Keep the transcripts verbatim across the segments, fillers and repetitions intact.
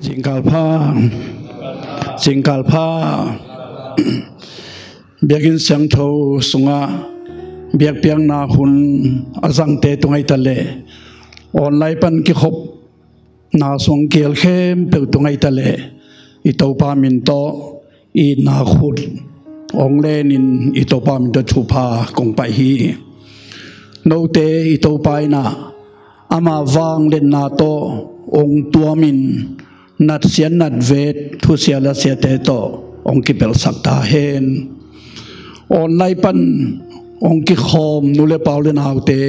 Zingkal pha, zingkal pha. Biakinn siangtho sungah biakpiakna hun a zangte tungah hi ta leh, online pan kikhopna sung kiel khempeuh tungah hi ta leh, i Topa min tawh i itna khut hong lenin i Topa min tawh thupha kong pai hi. Note i Topa in ah ama vangliatna tawh hong tuamin natsiat natvet thusia lasiate tawh hong kipelhsak ta hen. Online pan hong kikhawm nu le pa u le naute,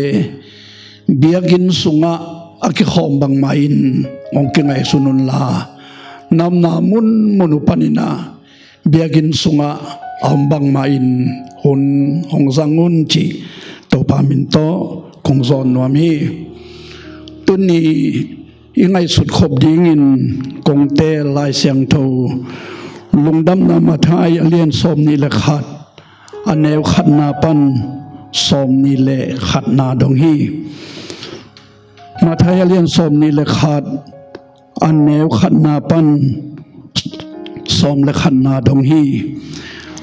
biakinn sungah a kikhawm bangmah in hong kingaihsun unla, na omna munmun uh panin ah biakinn sungah a om bangmah in hun hong zang un cih Topa min tawh kong zawn nuam hi. Tuni i ngaihsut khop dingin kong teel Lai Siangtho Lungdamna Matthai a lian sawmnih le khat, a neu khatna pan sawmnih le khatna dong hi. Matthai a lian sawmnih le khat, a neu khatna pan sawm le khatna dong hi.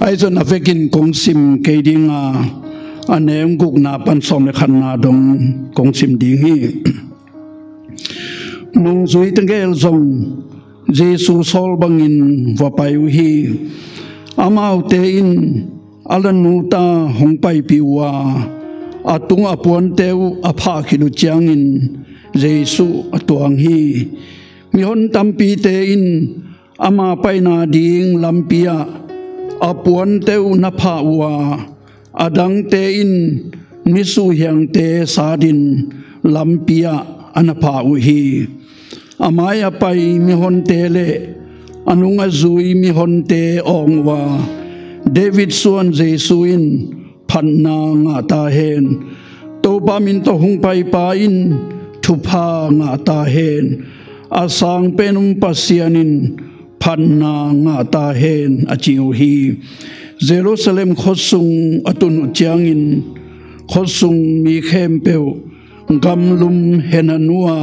Ahi zong a vekin kong sim kei ding a, a neu gukna pan sawm le khatna dong kong sim ding hi. Nungzuite gel zong Jesu sawl bangin va pai uh hi. Amaute in a lanu ta hong paipih uh a, a tung a puante uh a phah khit uh ciangin Jesu a tuang hi. Mihon tampite in ama paina ding lampi ah a puante uh na phah uh a, a dangte in nisuhhiangte satin lampi ah a na phah uh hi. A mai a pai mihonte le a nung a zui mihonte awng uh a, David suan Jesu in phatna ngah ta hen. Topa min tawh hong paipa in thupha ngah ta hen. A sangpen um Pasian in phatna ngah ta hen, a ci uh hi. Jerusalem khuasung a tun uh ciangin khuasung mi khempeuh gamlum henhan uh a,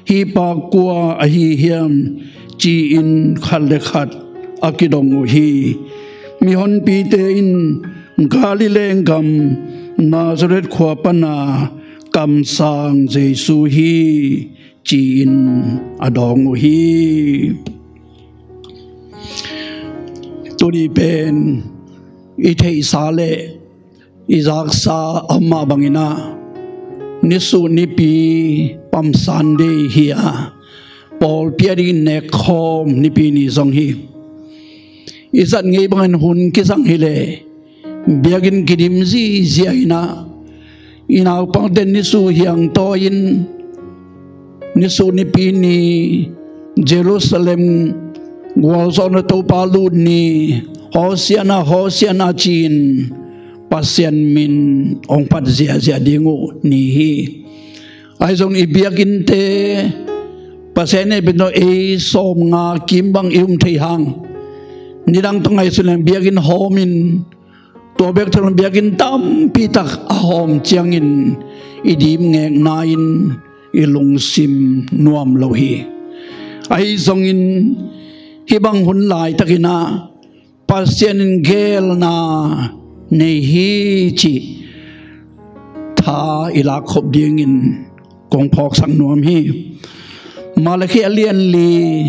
hih pa kua ahi hiam, ci-in khat le khat a kidong uh hi. Mihonpite in Galilee gam Nazareth khua pana kamsang Jesu hi, ci-in a dawng uh hi. Tuni pen i theihsa le i zaksa a om mah bangin ah, nisuh nipi Palm Sunday hi a, pawlpi a dingin nekkhawm nipi ni zong hi. I zat ngei bangin hun kizang hi leh, biakinn kidim zihziah in ah, i naupangte nisuh hiang tawi-in, nisuh nipi ni, Jerusalem gualzawhna Topa lut ni, Hosianna, Hosianna ci-in Pasian min hong phat ziahziah ding uh ni hi. Ahi zong i biakinnte Pasian in a bit tawh ei sawmnga kim bang i um thei hang, nidang tawh ngaihsun leng biakinn hawmin, tua bek tawh biakinn tampi tak a hawm ciangin i dim ngekna in i lungsim nuam lo hi. Ahi zongin hih bang hun laitakin ah Pasian in geelna nei hi cih tha i lakkhop dingin kong phawksak nuam hi. Malakhi a lian li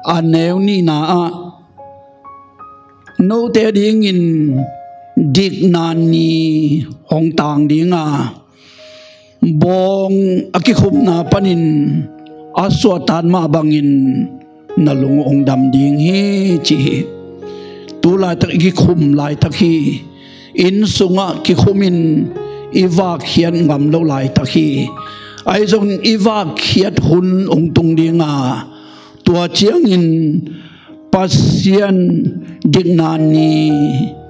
a neu nihna ah, note a dingin dikna ni hong tang ding a, bawng a kikhumna panin a suahtak mah bangin na lung hong dam ding hi, ci hi. Tu laitak i kikhum laitak hi. Inn sungah kikhumin i vakkhiat ngam lo laitak hi. Ahi zongin i vakkhiat hun hong tung ding a, tua ciangin Pasian dikna ni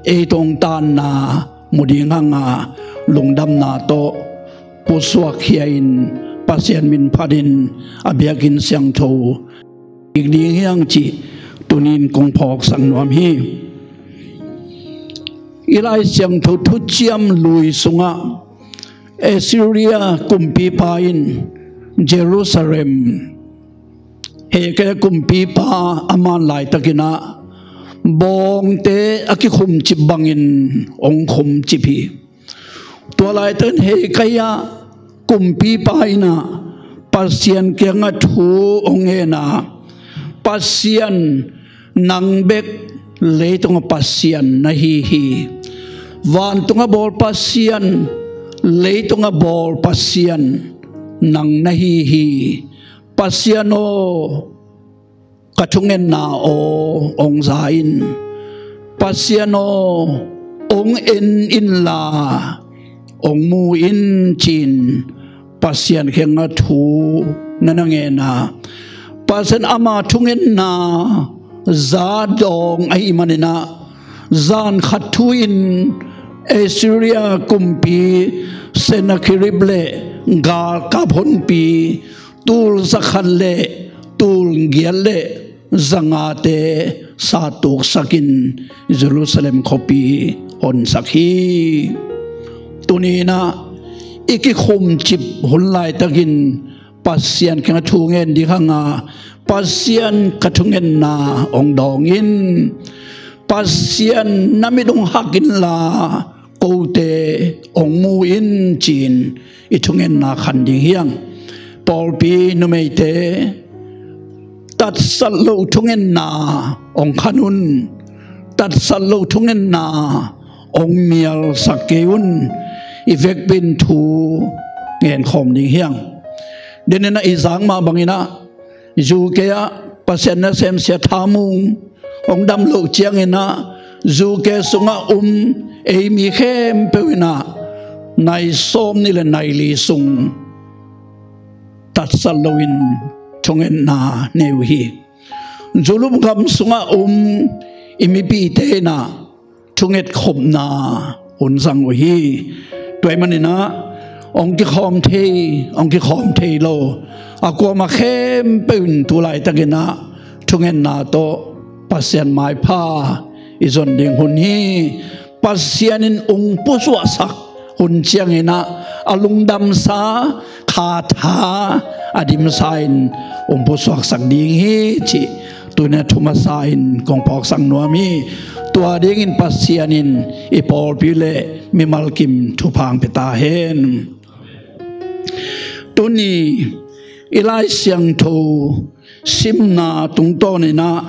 ei tawh hong tanna mu ding hang a, lungdamna tawh pusuakkhia-in Pasian min phatin a biakinn siangtho kik ding hi hang cih tuni-in kong phawksak nuam hi. I Lai Siangtho Thuciam Lui sungah Assyria kumpipa in Jerusalem Hezekiah kumpipa a man laitakin ah bawngte a kikhumcip bangin hong khumcip hi. Tua laitakin Hezekiah kumpipa in ah Pasian kiangah thu hong ngen a, Pasian, nang bek leitungah Pasian na hi hi. Vantungah bawl Pasian, leitungah bawl Pasian nang na hi hi. Pasian aw, ka thungetna aw, hong za in. Pasian aw, hong en inla hong mu in, ci-in Pasian kiangah thu na na ngen a, Pasian ama thungetna za dawng ahih manin ah, zan khat thu-in Assyria kumpi Sennacherib le galkap honpi tul zakhat le tul giat le zangate sattuksakin Jerusalem khuapi honsak hi. Tuni-in ah i kikhumcip hun laitakin Pasian kiangah thu ngen ding hang a, Pasian, ka thungetna hong dawng in. Pasian, na mit hong hak inla kote hong mu in, ci-in i thungetna khan ding hi hang. Pawlpi numeite, tatsat loh thungetna hong khan un. Tatsat loh thungetna hong mialsak kei un. I vekpi-in thu ngen khawm ding hi hang. Denin ah i zak mah bangin ah U K ah Pasian nasem Sia Tha Mung hong dam loh ciangin ah, U K sungah um ei mi khempeuh in ah nai sawmnih le nai li sung tatsat loin thungetna nei uh hi. Europe gam sungah um i mipite in ah thunget khopna hun zang uh hi. Tua ahih manin ah hong kikhawm thei, hong kikhawm thei lo, a kuamah khempeuh in tu laitakin ah thungetna tawh Pasian maipha i zon ding hun hi. Pasian in hong pusuahsak hun ciangin ah a lungdamsa kha tha a dimsa-in hong pusuaksak ding hi, cih tuni-in a thu masa-in kong phawksak nuam hi. Tua dingin Pasian in i pawlpi le mimal kim thupha hong pia ta hen. Tuni i Lai Siangtho simna tungtawnin ah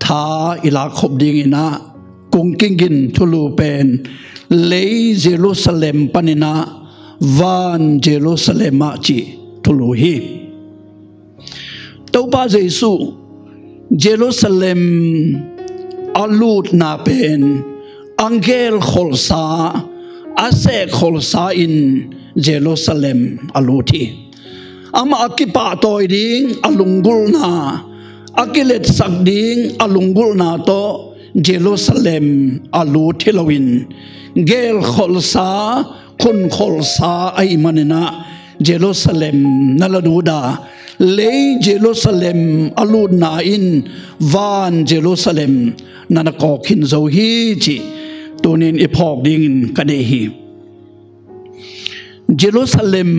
tha i lakkhop dingin ah kong kigin thulu pen lei Jerusalem panin ah van Jerusalem ah cih thulu hi. Topa Jesuh Jerusalem a lutna pen a gelkholhsa, a sehkholhsa in Jerusalem a lut hi. Amah a kipahtawi ding a lunggulhna, a kiletsak ding a lunggulhna tawh Jerusalem a lut hi loin, gelkholhsa, khunkholhsa ahih manin ah Jerusalem na na lut a, lei Jerusalem a lutna in van Jerusalem na na kawk khin zo hi, cih tuni-in i phawk dingin ka deih hi. Jerusalem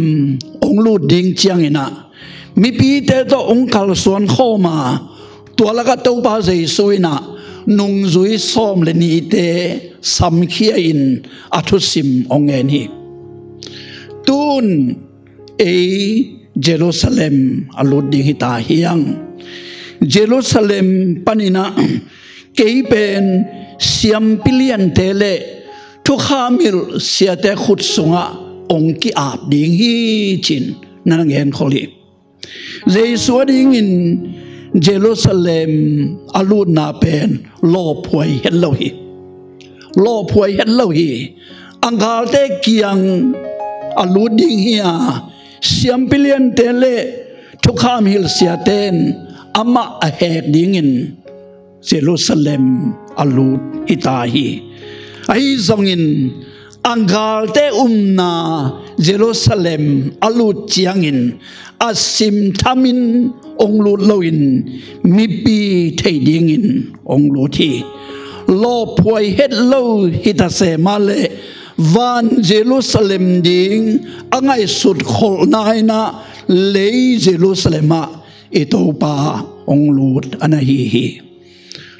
hong lut ding ciangin ah mipite tawh hong kalsuan khawm a, tua lakah Topa Jesuh in ah nungzui sawm le nihte samkhia-in a thusim hong ngen hi. Tun ei Jerusalem a lut ding hi ta hi hang. Jerusalem panin ah kei pen siampi liante le thukham hilh siate khut sungah hong ki-ap ding hi, ci-in na na ngen khol hi. Jesuh a dingin Jerusalem a lutna pen lawphuai het lo hi. Lawphuai het lo hi. A galte kiang a lut ding hi a, siampi liante le thukham hilh siate in amah a hek dingin Jerusalem a lut hi ta hi. Ahi zongin a galte umna Jerusalem a lut ciangin a simthamin hong lut loin mipi thei dingin hong lut hi. Lawphuai het lo hi ta se mah leh van Jerusalem ding a ngaihsut kholhna in ah lei Jerusalem ah i Topa hong lut a na hi hi.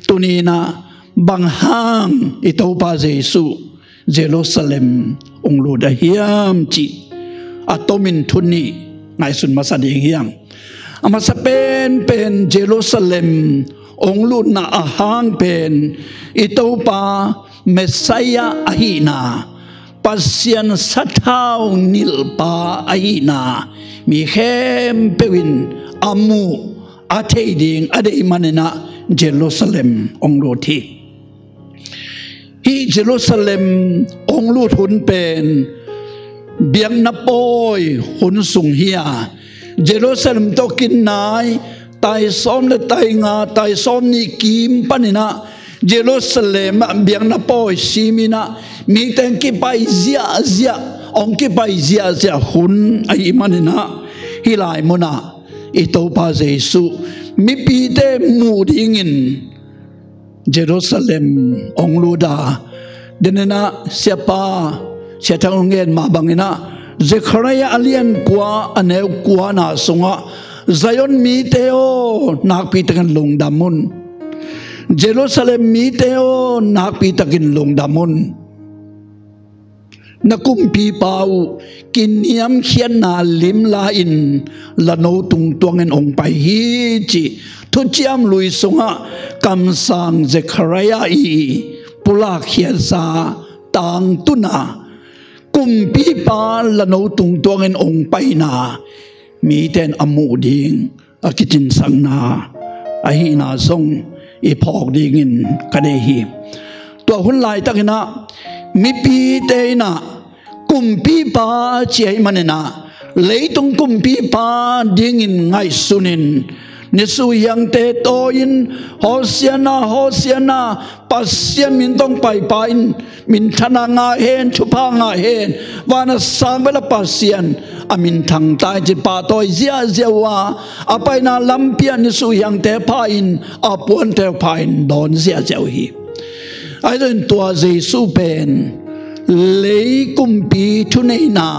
Tuni-in ah bang hang i Topa Jesuh Jerusalem hong lut a hiam cih a tomin thu nih ngaihsun masa ding hi hang. A masa penpen Jerusalem hong lutna a hang pen i Topa Messiah ahihna, Pasian sathau nilhpa ahihna mi khempeuh in a muh a theih ding a deih manin ah Jerusalem hong lut hi. Hih Jerusalem hong lut hun pen biakna pawi hun sung hi a, Jerusalem tawh kinai tai sawm le tai nga, tai sawm nih kim panin ah Jerusalem ah biakna pawi simin ah mite hong kipai ziahziah, hong kipai ziahziah hun ahih manin ah hih lai munah i Topa Jesuh mipite muh dingin Jerusalem hong lut a. Deninah siapa Sia Thang Lun gen mah banginah Zekhariah a lian kua a neu kuana sungah, Zion mite aw, nakpitakin lungdam un. Jerusalem mite aw, nakpitakin lungdam un. Na kumpipa uh kiniamkhiatna limla-in lano tungtuangin hong pai hi, cih Thuciam Lui sungah kamsang Zekhariah i pulakkhiatsa tangtun a, kumpipa lano tungtuangin hong paina mite in a muh ding a kicinsakna ahihna zong i phawk dingin ka deih hi. Tua hun laitakinah mipite inah kumpipa ci ahih maninah leitung kumpipa dingin ngaihsunin, nisuhiangte tawi-in, Hosianna, Hosianna, Pasian min tawh hong paipa in minthanna ngah hen, thupha ngah hen, van a sang bela Pasian a minthang ta in ci pahtawi ziahziah uh a, a paina lampi ah nisuhiangte pha in, a puante pha in dawn ziahziah uh hi. Ahi zongin tua Jesuh pen lei kumpi thuneihna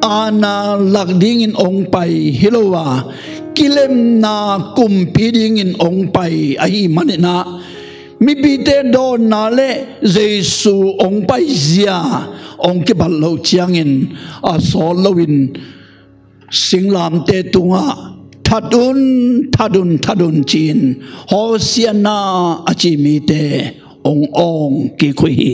aana lak dingin hong pai hi lo a, kilemna kumpi dingin hong pai ahih maninah mipite dawnna le Jesuh hong paizia hong kibat loh ciangin a sawt loin singlamteh tungah, "That un, that un, that un," ci-in, "Hosianna," a ci mite hong awng kik uh hi.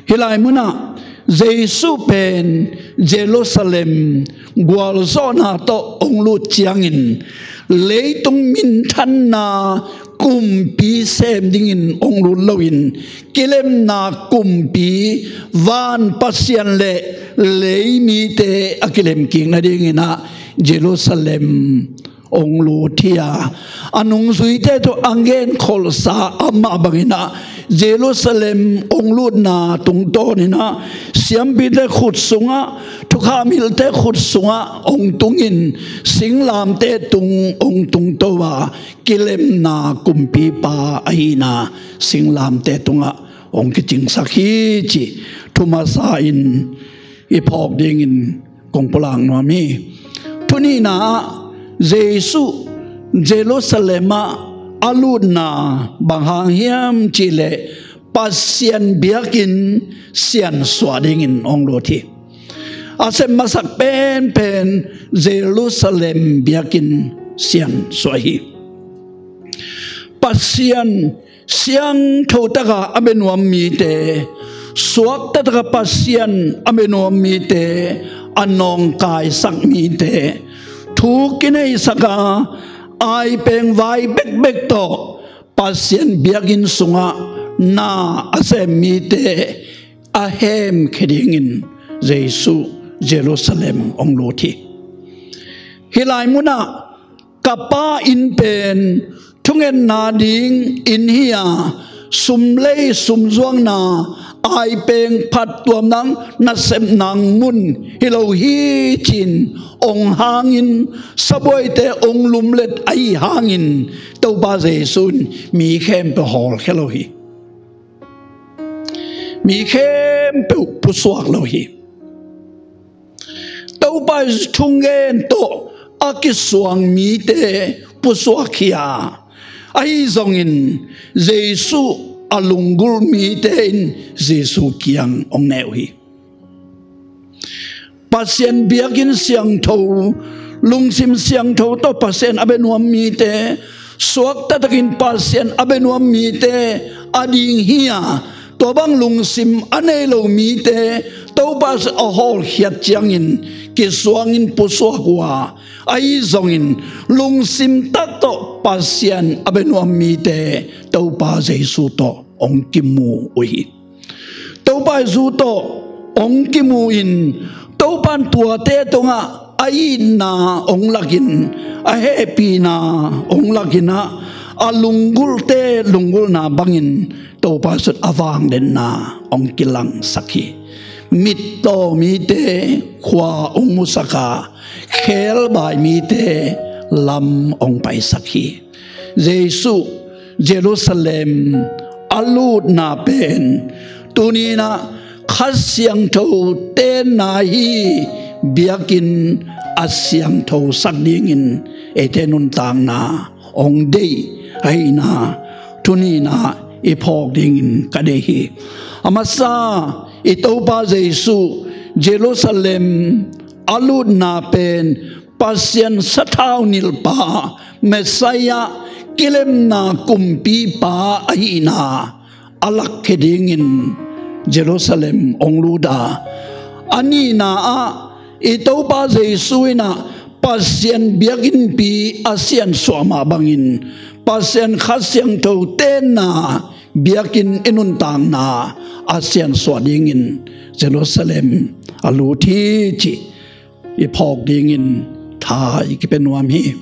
Hih lai munah Jesuh pen Jerusalem gualzawhna tawh hong lut ciangin leitung minthanna kumpi sem dingin hong lut loin, kilemna kumpi, van Pasian le lei mite a kilemkik nadinginah Jerusalem hong lut hi a, a nungzuite tawh a genkholhsa amah banginah Jerusalem hong lutna tungtawninah siampite khut sungah, thukham hilhte khut sungah hong tungin, singlamteh tung hong tungto a, kilemna kumpipa ahihna singlamteh tungah hong kicingsak hi, ci thumasa in i phawk dingin kong pulak nuam hi. Thunihna ah Jesuh Jerusalem ah a lutna bang hang hiam cihleh Pasian biakinn siansuah dingin hong lut hi. A sep masak penpen Jerusalem biakinn siansuah hi. Pasian siangtho taka a bia nuam mite, suakta taka Pasian a bia nuam mite, a nawngkaisak mite, thu kineihsak a, aipeng vai bekbek tawh Pasian biakinn sungah na a sem mite a hemkhia dingin Jesuh Jerusalem hong lut hi. Hih lai munah ka Pa inn pen thungetna ding inn hi a, sumlei sumzuakna, aipeng phattuamna, nasepna mun hi lo hi, ci-in hong hangin, sabuaite hong lumlet ahi hangin Topa Jesuh in mi khempeuh hawlkhia lo hi. Mi khempeuh pusuak lo hi. Topa Jesuh thungen tawh a kisuang mite pusuak hi a, ahi zongin Jesu a lunggulh mite in Jesu kiang hong ne uh hi. Pasian biakinn siangtho, lungsim siangtho tawh Pasian a bia nuam mite, suakta takin Pasian a bia nuam mite a ding hi a, tua bang lungsim a nei lo mite Topa a hawlkhiat ciangin kisuangin pusuak uh a, ahi zongin lungsim tak tawh Pasian a bia nuam mite Topa Jesu tawh hong kimu uh hi. Topa Jesu tawh hong kimu in, Topa in tuate tungah a itna hong lakin, a hehpihna hong lakin ah, a lunggulhte lunggulhna bangin Topa Jesu in a vangliatna hong kilangsak hi. Mittaw mite khua hong musak a, khebai mite lam hong paisak hi. Jesu Jerusalem a lutna pen tuni-in ah Kha Siangtho tenna hi. Biakinn a siangthosak dingin eite nuntakna hong deih ahihna tuni-in ah i phawk dingin ka deih hi. A masa, i Topa Jesu Jerusalem a lutna pen Pasian sathau nilhpa, Messiah, kilemna kumpipa ahihna a lakkhia dingin Jerusalem hong lut a, a nihna ah i Topa Jesu in ah Pasian biakinnpi a siansuah mah bangin Pasian Kha Siangtho tenna biakinn i nuntakna a siansuah dingin Jerusalem a lut hi cih i phawk dingin tha i kipia nuam hi.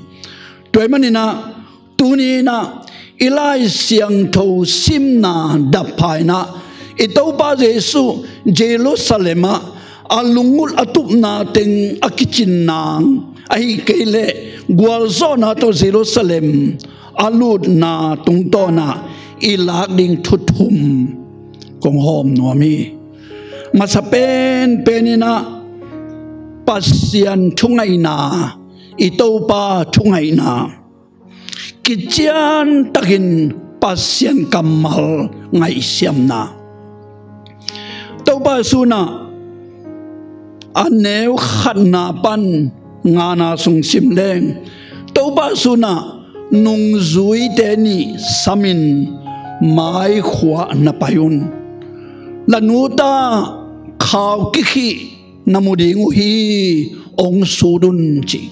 Tua ahih manin ah tuni-in ah i Lai Siangtho simna dap pha-in ah i Topa Jesu Jerusalem ah a lunggulh a tupna teng a kicin nang, ahih kei leh gualzawhna tawh Jerusalem a lutna tungtawn ah i lak ding thu thum kong hawm nuam hi. Masa penpen in ah Pasian thungaihna, i Topa thungaihna, kician takin Pasian kammal ngaihsiamna. Topa Jesu in ah a neu khatna pan ngana sung sim leng, Topa Jesu in ah nungzuite nih samin maikhua na pai un. La nu ta khau kikhih na mu ding uh hi, hong sut un ci.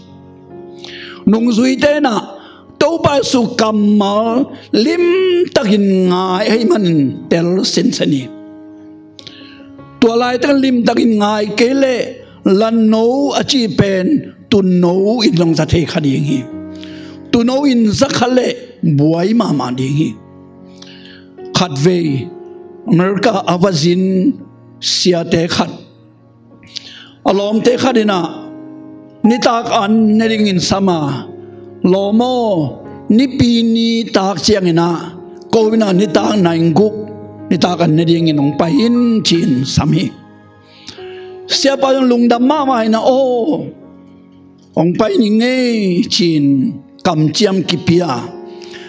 Nungzuite in ah Topa Jesu kammal limtakin ngai ahih manin tel sinsen hi. Tua laitakin limtakin ngai kei leh la no a cih pen tuuno in zong za thei kha ding hi. Tuuno in za kha leh buai mahmah ding hi. Khatvei America a va zin siate khat, a lawmte khat in ah nitak an ne dingin sam a, "Lawm aw, Nipi nitak ciangin ah ko in ah nitak nai guk nitak an ne dingin hong pai in," ci-in sam hi. Siapa zong lungdam mahmah in ah, "Aw, hong pai ning ei," ci-in kamciam kipia.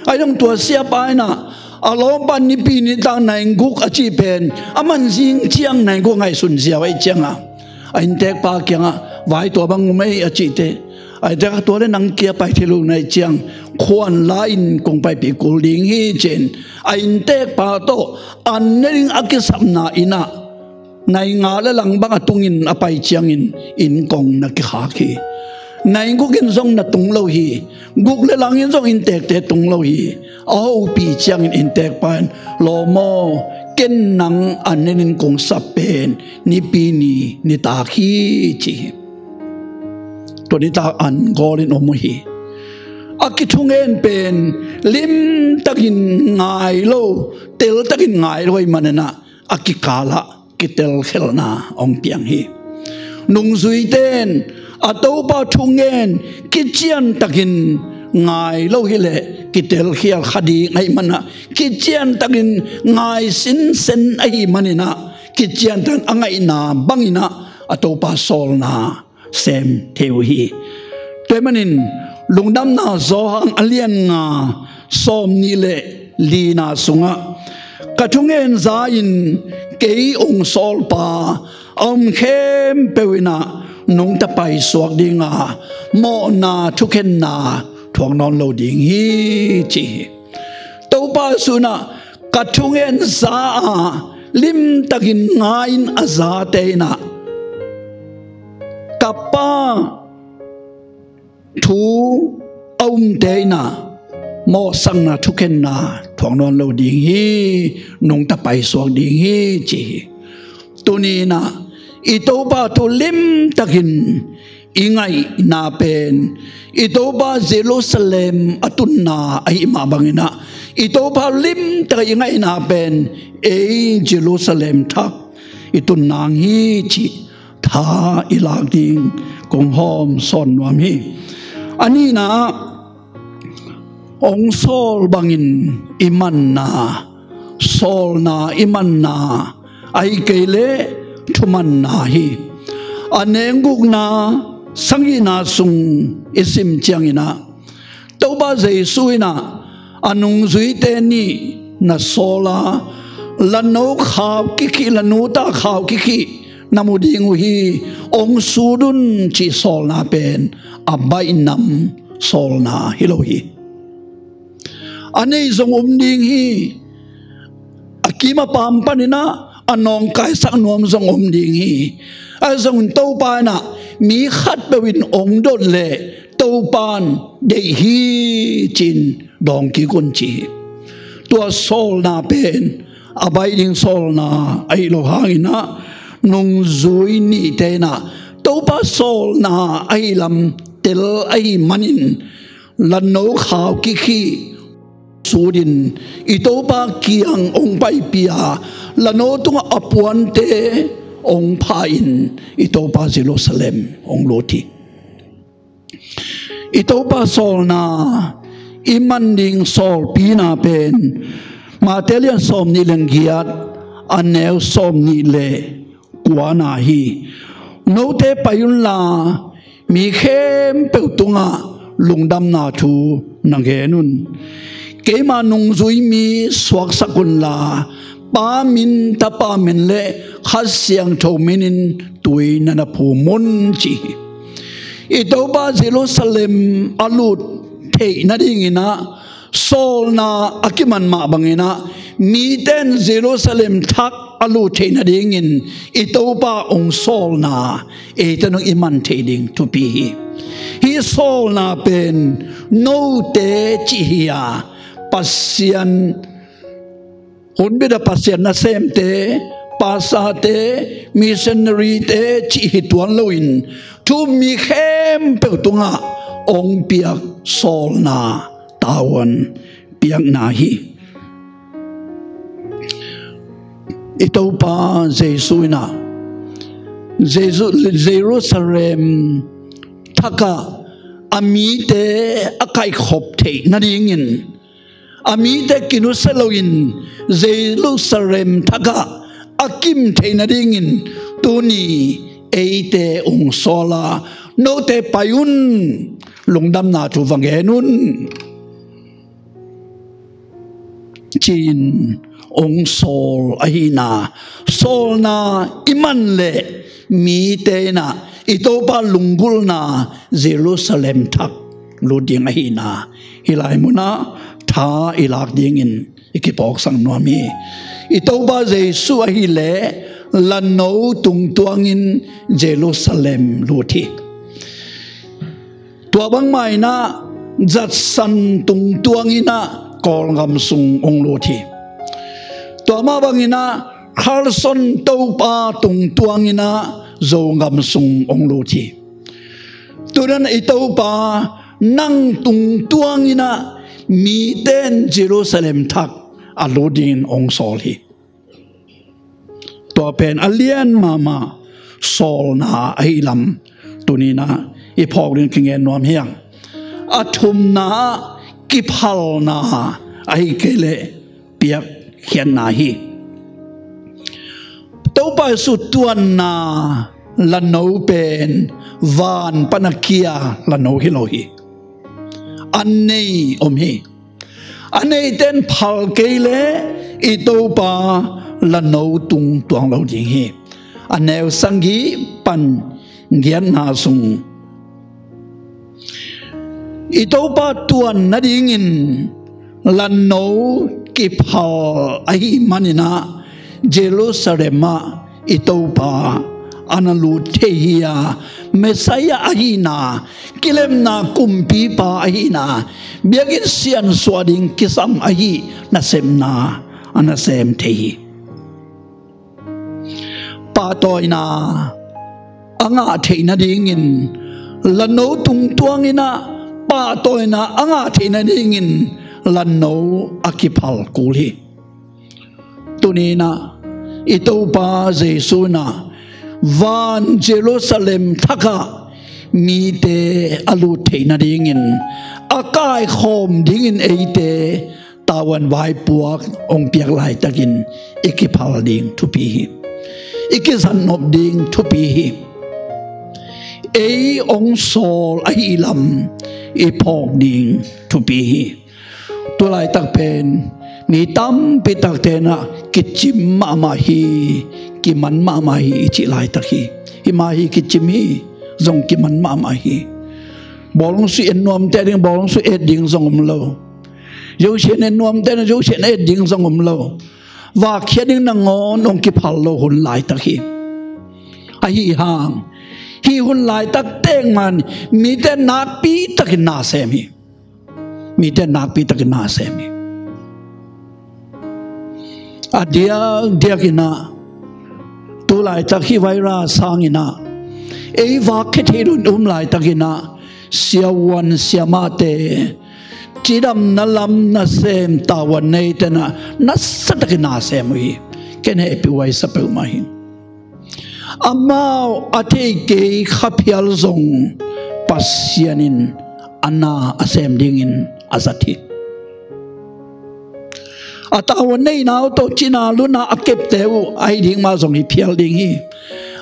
Ahi zong tua siapa in ah, "A lawmpa, Nipi nitak nai guk a cih pen a man zing ciang nai guk ngaihsun ziau ahih ciangah a inntekpa kiangah, 'Vai, tua bang um ei,' a cih teh, a inntekpa, 'Tua leh nang kia pai thei lo na hih ciang khuan la-in kong paipih kul ding hi,' ci-in a inntekpa tawh an ne ding a kisapna in ah nai nga le lang bang a tungin a pai ciangin inn kong na kikhak hi. Nai guk in zong na tung lo hi. Guk le lang in zong inntekte tung lo hi. A hopih ciangin inntekpa in, 'Lawm aw, ken nang an ne dingin kong sap pen Nipi ni nitak hi,' ci hi. Tua nitak an gawlin om uh hi. A kithungen pen limtakin ngai lo, teltakin ngai lo ahih manin ah a kikalah kitelkhialhna hong piang hi. Nungzuite in a Topa thungen kiciantakin ngai lo hileh kitelkhial kha ding ahih manin ah, kiciantakin ngai sinsen ahih manin ah, kiciantakin a ngaihna bangin ah a Topa sawlna sem thei uh hi. Tua ahih manin Lungdamna Johan a lian nga, sawm nih le lina sungah, ka thungen za-in kei hong sawlpa a om khempeuh in ah nungta paisuak ding a, mawhna thukhenna thuak nawn lo ding hi, ci hi. Topa Jesu in ah ka thungen za a limtakin nga-in a zate in ah ka Pa thu a umte in ah mawhsakna thukhenna thuak nawn lo ding hi, nungta paisuak ding hi, ci hi. Tuni in ah i Topa thu limtakin i ngaihna pen i Topa Jerusalem a tunna ahih mah bangin ah, i Topa limtak i ngaihna pen ei Jerusalem thak i tun nang hi, cih tha i lak ding kong hawm sawn nuam hi. A nihna ah, hong sawl bangin i manna, sawlna i manna, ahih kei leh thumanna hi. A neu gukna, sagihna sung i sim ciangin ah, Topa Jesu in ah a nungzuite nih na sawl a, la no khau kik hi, la nu tah khau kik hi, na mu ding uh hi, hong sut un, cih sawlna pen a baih nam sawlna hi lo hi. A nei zong om ding hi. A kim a pam panin ah a nawngkaisak nuam zong om ding hi. Ahi zongin Topa in ah mi khatpeuh in hong dot leh Topa in deih hi, ci-in dawng kik un, ci hi. Tua sawlna pen a baih ding sawlna ahi lo hangin ah, nungzui nihte in ah Topa sawlna ahi lam tel ahih manin, la no khau kik hi, sut in, i Topa kiang hong paipih a, la no tungah a puante hong phah in i Topa Jerusalem hong lut hi. I Topa sawlna i man ding sawlpina pen Matthai lian sawm nih le giat, a neu sawm nih le kuana hi. Note pai unla, mi khempeuh tungah lungdamna thu na gen un. Keima nungzui mi suaksak unla, Pa min, Tapa min le Kha Siangtho minin tui na na phum un, ci hi. I Topa Jerusalem a lut theih nadingin ah, sawlna a kiman mah bangin ah, mite in Jerusalem thak a lut theih nadingin i Topa hong sawlna eite in hong i man theih ding thupi hi. Hih sawlna pen note cih hi a, Pasian, hunbit a Pasian nasemte, pastorte, missionaryte cih hi tuan loin, thu mi khempeuh tungah hong piak sawlna, tavuan piakna hi. I Topa Jesu in ah Jesu, Jerusalem thak ah a mite a kaihkhop theih nadingin, a mite kinusia loin Jerusalem thak ah a kim theih nadingin, tuni eite hong sawl a, note pai un, lungdamna thu va gen un, ci-in hong sawl ahihna, sawlna i man leh mite in ah i Topa lunggulhna Jerusalem thak lut ding ahihna, hih lai munah tha i lak dingin i kipawksak nuam hi. I Topa Jesu ahih leh la no tungtuangin Jerusalem lut hi. Tua bangmah in ah zatsan tungtuangin ah Kawlgam sung hong lut hi. Tua mah bangin ah Carson Topa tungtuangin ah Zogam sung hong lut hi. Tunan i Topa nang tungtuangin ah mite in Jerusalem thak a lut dingin hong sawl hi. Tua pen a lian mahmah sawlna ahih lam tuni in ah i phawk ding kingen nuam hi hang. A thumna ah kiphalna, ahih kei leh piakkhiatna hi. Topa Jesu tuanna lano pen van pana kia lano hi lo hi. A nei om hi. A neite in phal kei le i Topa lano tung tuang lo ding hi. A neu sagih pan giatna sung i Topa tuan nadingin lano kiphal ahih manin ah Jerusalem ah i Topa a na lut thei hi a, Messiah ahihna, kilemna kumpipa ahihna, biakinn siansuah ding kisam ahih nasepna a na sem thei hi. Pahtawina a ngah theih nadingin lano tungtuang in ah, pahtawina a ngah theih nadingin lano a kiphal kul hi. Tuni in ah i Topa Jesu in ah van Jerusalem thak ah mite a lut theih nadingin a kaikhawm dingin eite tavuan vaipuak hong piak laitakin i kiphal ding thupi hi. I kizatnop ding thupi hi. Ei hong sawl ahih lam i phawk ding thupi hi. Tu laitak pen mi tampi takte in ah kicim mahmah hi, kiman mahmah hi i cih laitak hi. Hi mah hi, kicim hi, zong kiman mahmah hi. Bawlung sui et nuamte ding bawlung sui et ding zong om lo. Zosian et nuamte in zosian et ding zong om lo. Vak khia ding nangawn hong kiphal lo hun laitak hi. Ahi hang hih hun laitak teng man mite nakpi takin na sem hi. Mite nakpi takin na sem hi. A diakdiak in ah tu laitak hih virus hangin ah ei vak khia thei lo in um laitak in ah siavuan siamahte, cidamna lam nasem tavuan neite in ah nasa takin na sem uh hi. Ken hehpih huai sa peuhmah hi. Amau a thei kei kha phial zong Pasian in a na a sem dingin a zat hi. A tavuan neihna uh tawh cina lutna a kepte uh ahi ding mah zong hi phial ding hi.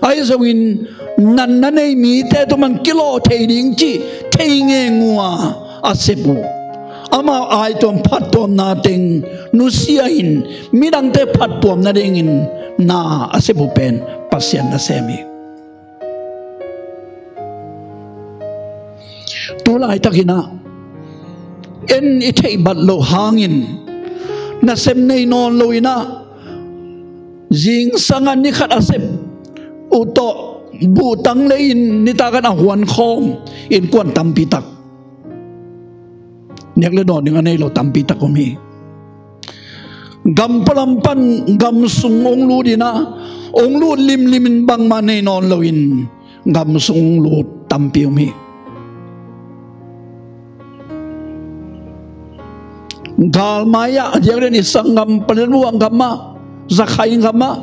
Ahi zongin natna nei mite tungah kilawh thei ding cih thei ngeng uh a a sep uh. Amau aituam phattuamna teng nusia in midangte phattuam nadingin na a sep uh pen Pasian nasem hi. Tu laitak in ah en i theih bat loh hangin nasem nei nawn lo in ah zingsang ah ni khat a sep uh tawh buhtang lei-in nitak an a huan khawm innkuan tampi tak, nek le dawn ding a nei lo tampi tak om hi. Gam pualam pan gam sung hong lut in ah hong lut limlim in bangmah nei nawn lo in gam sung hong lut tampi om hi. Galmai ah, a diakdiakin i sanggam Paleluang gam ah, Zakhai gam ah,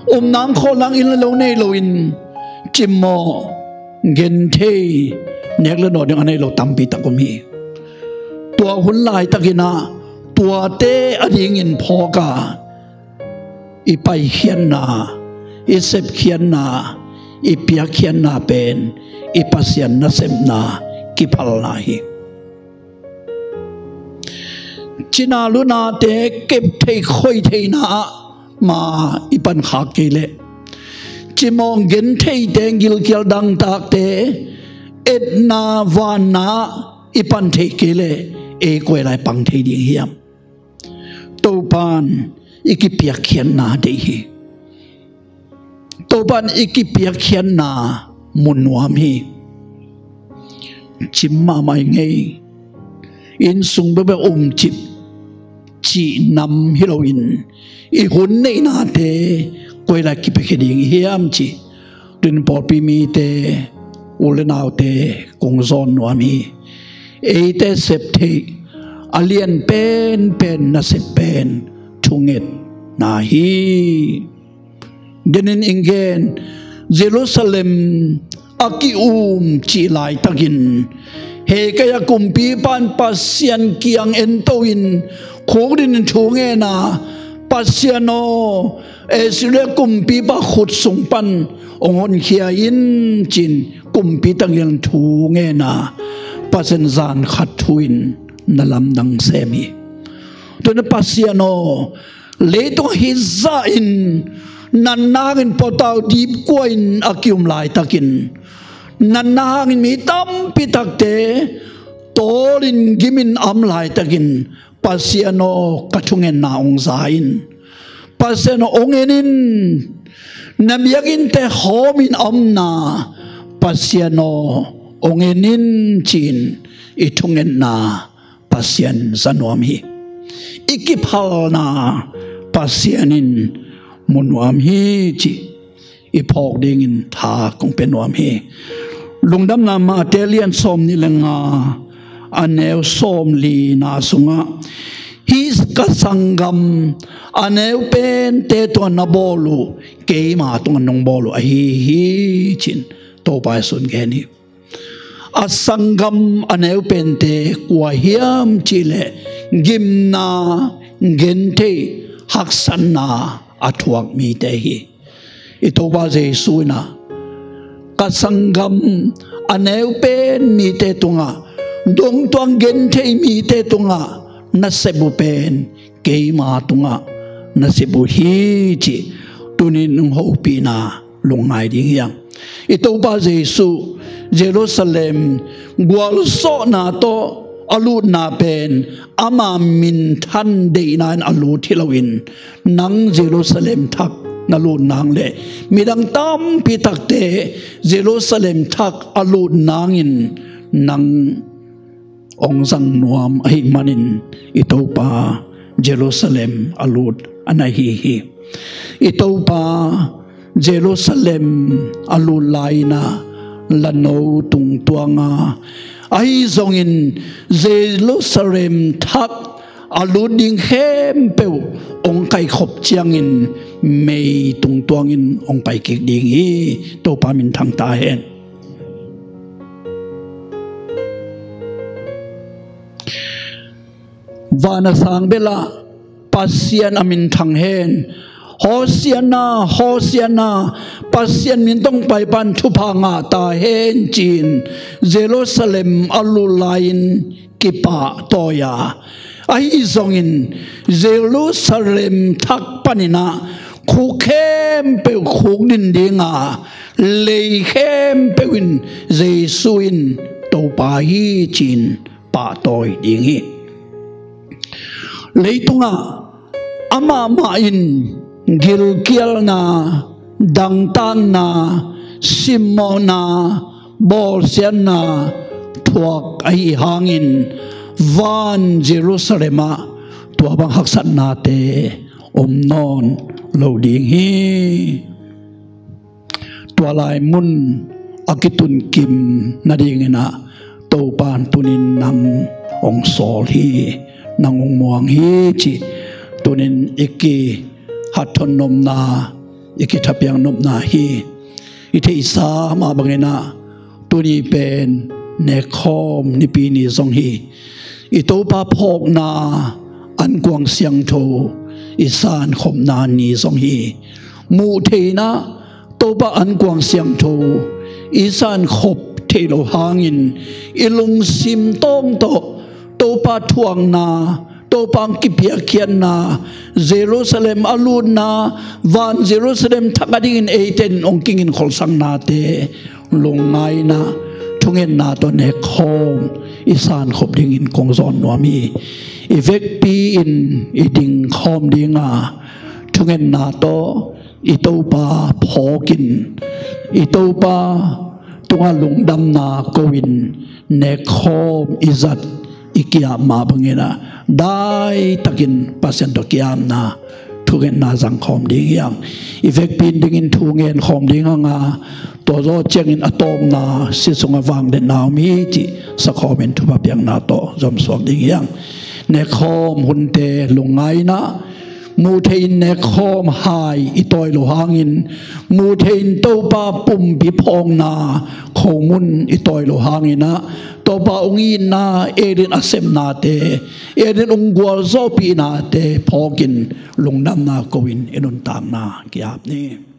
um nang khawl nang inn le lo nei lo in cimawh, genthei, nek le dawn ding a nei lo tampi tak om hi. Tua hun laitak in ah tuate a dingin phawk a, i paikhiatna, i sepkhiatna, i piakkhiatna pen i Pasian nasepna kiphalna hi. Cina lutnate kep theih khoih theihna ah mah i pan khak kei leh, cimawh gentheite, gilkial dangtakte etna vanna ah i pan theih kei leh ei koi lai pang thei ding hiam? Topan i kipiakkhiatna deih hi. Topan i kipiakkhiatna mu nuam hi. Cim mahmah i ngei, innsung bekbek um cip cih nam hi loin i hun neihnate koi lai kipiakhia ding i hiam cih tun pawlpi mite, u le naute kong zawn nuam hi. Eite sep theih a lian penpen nasep pen thungetna hi. Denin ing gen, Jerusalem a ki-um cih laitakin Hezekiah kumpipa in Pasian kiang ento in khukdin thu ngen a, Pasian aw, Israel kumpipa khut sung pan hong honkhia in, ci-in kumpi tangin thu ngen a, Pasian zan khat thu-in na lamdang sem hi. Tua hi-in Pasian aw, leitung hih zah in natna hangin pautau dipkua in a ki-um laitakin, natna hangin mi tampi takte tawlin gimin a om laitakin, Pasian aw, ka thungetna hong za in. Pasian aw, hong en in. Na biakinnte hawmin a omna, Pasian aw, hong en in, ci-in i thungetna Pasian za nuam hi. I kiphalna Pasian in mu nuam hi, ci i phawk dingin tha kong pia nuam hi. Lungdamna Mate lian sawmnih le nga, a neu sawmlina sungah, hih ka sanggam a neu pente tungah na bawl uh keima tungah nong bawl uh ahi hi, ci-in Topa Jesuh in gen hi. A sanggam a neu pente kua hiam cih leh gimna, gentheih, haksatna a thuak mite hi. I Topa Jesuh in ah, ka sanggam a neu pen mite tungah, dongtuang genthei mite tungah na sep uh pen keima tungah na sep uh hi, ci tuni-in hong hopihna lungngai ding hi hang. I Topa Jesuh Jerusalem gualzawhna tawh a lutna pen ama minthan deihna in a lut hi loin, nang Jerusalem thak na lut nang leh midang tampi takte Jerusalem thak a lut nangin nang hong zang nuam ahih manin i Topa Jerusalem a lut a na hi hi. I Topa Jerusalem a lut lai-in ah lano tungtuang a, ahi zongin Jerusalem thak a lut ding khempeuh hong kaikhop ciangin mei tungtuangin hong pai kik ding hi. Topa minthang ta hen. Van a sang bel ah Pasian a minthang hen. Hosianna, Hosianna, Pasian min tawh hong paipa in thupha ngah ta hen, ci-in Jerusalem a lut lai-in kipahtawi a, ahi zongin Jerusalem thak panin ah khuk khempeuh khukdin ding a, lei khempeuh in Jesuh in Topa hi, ci-in pahtawi ding hi. Leitungah amah mah in gilkialna, dangtakna, simmawhna, bawlsiatna thuak ahih hangin van Jerusalem ah tua bang haksatnate om nawn lo ding hi. Tua lai mun a kitunkim nadingin ah Topa in tuni-in nang hong sawl hi, nang hong muang hi, ci tuni-in i kihathon nopna, i kithapiak nopna hi. I theihsa mah bangin ah tuni pen nekkhawm nipi ni zong hi. I Topa phawkna ankuang siangtho i sankhopna ni zong hi. Muh theihna Topa ankuang siangtho i sankhop theih loh hangin i lungsim tawng tawh Topa thuakna, Topa hong kipiakkhiatna, Jerusalem a lutna, van Jerusalem thak a dingin eite in hong kigin kholsaknate lungngaina, thungetna tawh nekkhawm i sankhop dingin kong zawn nuam hi. I vekpi in i dingkhawm ding a, thungetna tawh i Topa phawkin, i Topa tungah lungdamna ko-in nekkhawm i zat i ki-ap mah bangin ah daitakin Pasian tawh ki-apna thungetna zangkhawm ding hi hang. I vekpi in dingin thu ngenkhawm ding hang a, tua zawh ciangin a tawpna si sungah vangliatna om hi cih sakhawm in thupha piakna tawh zomsuak ding hi hang. Nekkhawm hunte lungngaina, Mu thei in nek khawm hai i tawi lo hangin, mu thei in Topa pumpi phawkna khomun i tawi lo hangin ah, Topa ung itna, Eden a sepnate, Eden ung gualzawhpihnate phawkin lungdamna ko-in i nuntakna ki-ap ni.